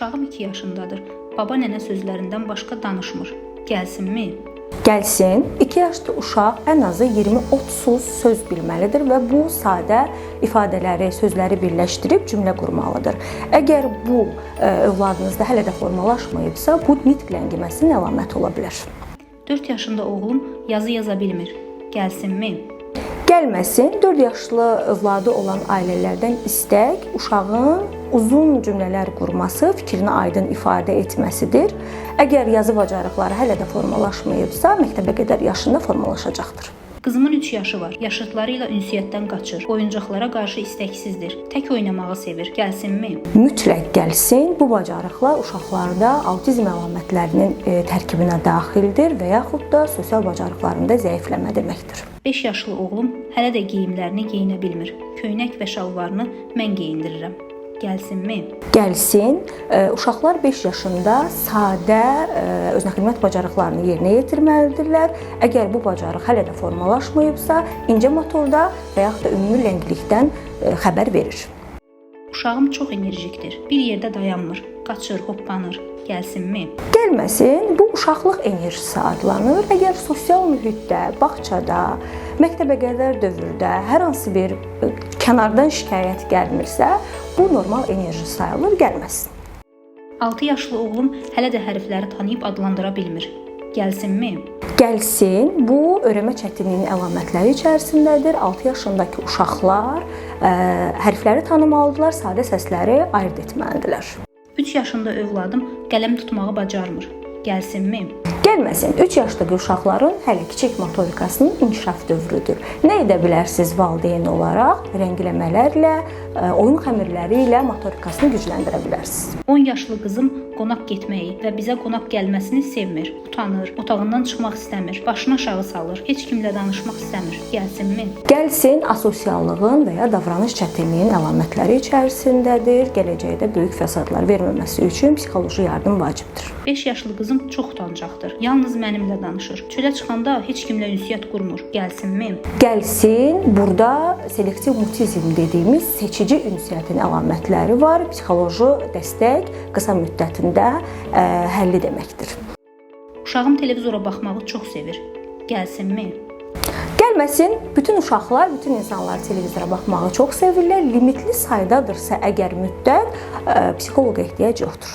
Uşağım 2 yaşındadır. Baba nənə sözlərindən başqa danışmır. Gəlsinmi? Gəlsin. 2 yaşlı uşaq ən azı 20-30 söz bilməlidir və bu sadə ifadələri, sözləri birləşdirib cümlə qurmalıdır. Əgər bu övladınızda hələ də formalaşmayıbsa, bu nitq ləngiməsinin əlaməti ola bilər. 4 yaşında oğlum yazı yaza bilmir. Gəlsinmi? Gəlməsin. 4 yaşlı övladı olan ailələrdən istək uşağın uzun cümlələr qurması, fikrini aydın ifadə etməsidir. Əgər yazı bacarıqları hələ də formalaşmayıbsa, məktəbə qədər yaşında formalaşacaqdır. Qızımın 3 yaşı var. Yaşıdları ilə ünsiyyətdən qaçır. Oyuncaqlara qarşı istəksizdir. Tək oynamağı sevir. Gəlsinmi? Mütləq gəlsin. Bu bacarıqlar uşaqlarda autizm əlamətlərinin tərkibinə daxildir və yaxud da sosial bacarıqlarında zəifləmə deməkdir. 5 yaşlı oğlum hələ də geyimlərini geyinə bilmir. Köynək və şalvarını mən geyindirirəm. Gəlsinmi? Gəlsin. Uşaqlar 5 yaşında sadə özünəxidmət bacarıqlarını yerinə yetirməlidirlər. Əgər bu bacarıq hələ də formalaşmayıbsa, incə motorda və yaxud da ümumi ləngilikdən xəbər verir. Uşağım çox enerjikdir. Bir yerdə dayanmır. Qaçır, hoppanır. Gəlsinmi? Gəlməsin. Bu uşaqlıq enerjisi adlanır. Əgər sosial mühitdə, bağçada, məktəbə qədər dövrdə hər hansı bir kənardan şikayət gəlmirsə, bu normal enerji sayılır, gəlməsin. 6 yaşlı oğlum hələ də hərfləri tanıyıb adlandıra bilmir. Gəlsinmi? Gəlsin. Bu öyrənmə çətinliyinin əlamətləri içərisindədir. 6 yaşındakı uşaqlar hərfləri tanımalıdırlar, sadə səsləri ayırd etməlidirlər. 3 yaşında övladım qələm tutmağı bacarmır. Gəlsinmi? Gəlməsin. 3 yaşdakı uşaqların hələ kiçik motorikasının inkişaf dövrüdür. Nə edə bilərsiniz valideyn olaraq? Rəngləmələrlə, oyun xəmirləri ilə motorikasını gücləndirə bilərsiniz. 10 yaşlı qızım qonaq getməyi və bizə qonaq gəlməsini sevmir. Utanır, otağından çıxmaq istəmir, başını aşağı salır, heç kimlə danışmaq istəmir. Gəlsinmi? Gəlsin, asosiallığın və ya davranış çətinliyinin əlamətləri içərisindədir. Gələcəkdə böyük fəsadlar verməməsi üçün psixoloji yardım vacibdir. 5 yaşlı qızım çox utancaqdır. Yalnız mənimlə danışır. Çölə çıxanda heç kimlə ünsiyyət qurmur. Gəlsinmi? Gəlsin. Burada selektiv mutizm dediyimiz seçici ünsiyyətin əlamətləri var. Psixoloji dəstək qısa müddətində həlli deməkdir. Uşağım televizora baxmağı çox sevir. Gəlsinmi? Gəlməsin. Bütün uşaqlar, bütün insanlar televizora baxmağı çox sevirlər. Limitli saydadırsa əgər müddət, psixoloqa ehtiyac yoxdur.